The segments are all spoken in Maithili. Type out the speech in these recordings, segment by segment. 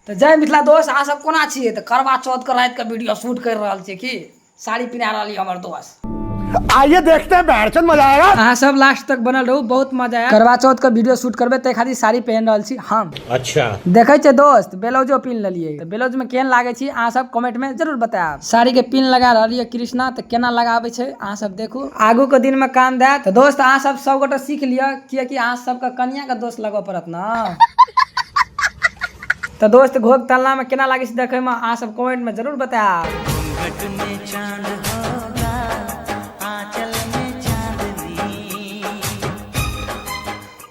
तऽ जय मिथिला दोस्त, अहाँ सब कोना छियै? तऽ करवा चौथ के राति के वीडियो शूट कर रहल छियै की साड़ी पिन्हा रहली हमर दोस्त। आइए देखते हैं बैठचंद मजा आएगा। अहाँ सब लास्ट तक बनल रहू, बहुत मजा आयत। करवा चौथ के वीडियो शूट करबै ताहि खातिर साड़ी पहिन रहल छी हम। अच्छा देखै छियै दोस्त, ब्लाउजो पिन्ह लेलियै। तऽ ब्लाउज में केहन लागै छी अहाँ सब कमेंट में जरूर बतायब। साड़ी के पिन लगा रहल ये कृष्णा, तऽ केना लगाबै छै अहाँ सब देखू, आगू के दिन में काम देत। तऽ दोस्त अहाँ सब सब गोटे सीख लिअ, कियाकि अहाँ सबके कनिया के दोस्त लगऽ पड़त ना। तऽ दोस्त घोघ तलना में केना लागै छै देखै में अहाँ सब कमेंट में जरूर बतायब।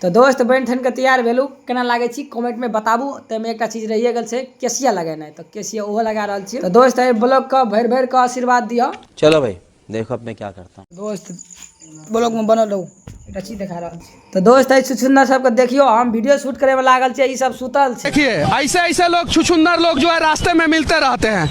तऽ दोस्त बनि ठन के तैयार भेलू, केना लागै छी कमेंट में बताबू। ताहिमे एकटा चीज रहिए गेल छै केसिया लगेनाइ, तऽ केसिया ओहो लगा रहल छियै। तऽ दोस्त एहि ब्लॉग के भरि भरि के आशीर्वाद दिअ। चलो भाई देखो अब मैं क्या करता हूँ। दोस्त ब्लॉग में बनल रहू, एकटा चीज देखा रहल छी। तऽ दोस्त एहि छुछुन्दर सबके देखियौ, हम वीडियो शूट करे में लागल छियै, ई सब सुतल छै। देखिए ऐसे ऐसे लोग छुछुंदर लोग जो है रास्ते में मिलते रहते हैं।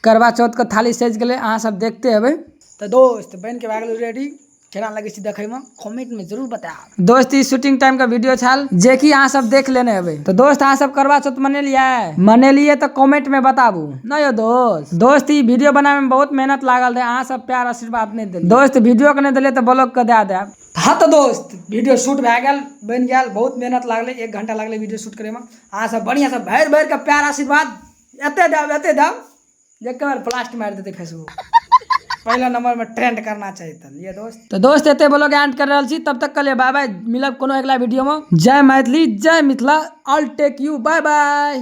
करवा चौथ के थाली सजि गेलै, अहाँ सब देखते हेबै। तऽ दोस्त बनि के भए गेलौ रेडी, केना लगै छै देखै में कमेंट में जरूर बतायब। दोस्त ई शूटिंग टाइम के वीडियो छल जे कि अहाँ सब देख लेने हेबै। तऽ दोस्त अहाँ सब करवा चौथ मनेलियै? मनेलियै तऽ कमेंट में बताबू न यौ दोस्त। दोस्त ई वीडियो बनावे में बहुत मेहनत लागल रहे, अहाँ सब प्यार आशीर्वाद नहीं देलियै। दोस्त वीडियो के नहीं देलियै तऽ ब्लॉग के दए देब। हाँ तऽ दोस्त वीडियो शूट भए गेल, बनि गेल, बहुत मेहनत लागलै, 1 घंटा लागलै वीडियो शूट करे में। अहाँ सब बढ़िआँ से भरि भरि के प्यार आशीर्वाद एते देब, एते देब जे एक बार ब्लास्ट मारि देतै फेसबुक, पहला नंबर में ट्रेंड करना चाहिए। तऽ लिए दोस्त। तऽ दोस्त एते ब्लॉग एंड कर रहल छी, तब तक के लिए बाय बाय, मिलब कोनो अगला वीडियो में। जय मैथिली, जय Mithila, all take you, bye bye.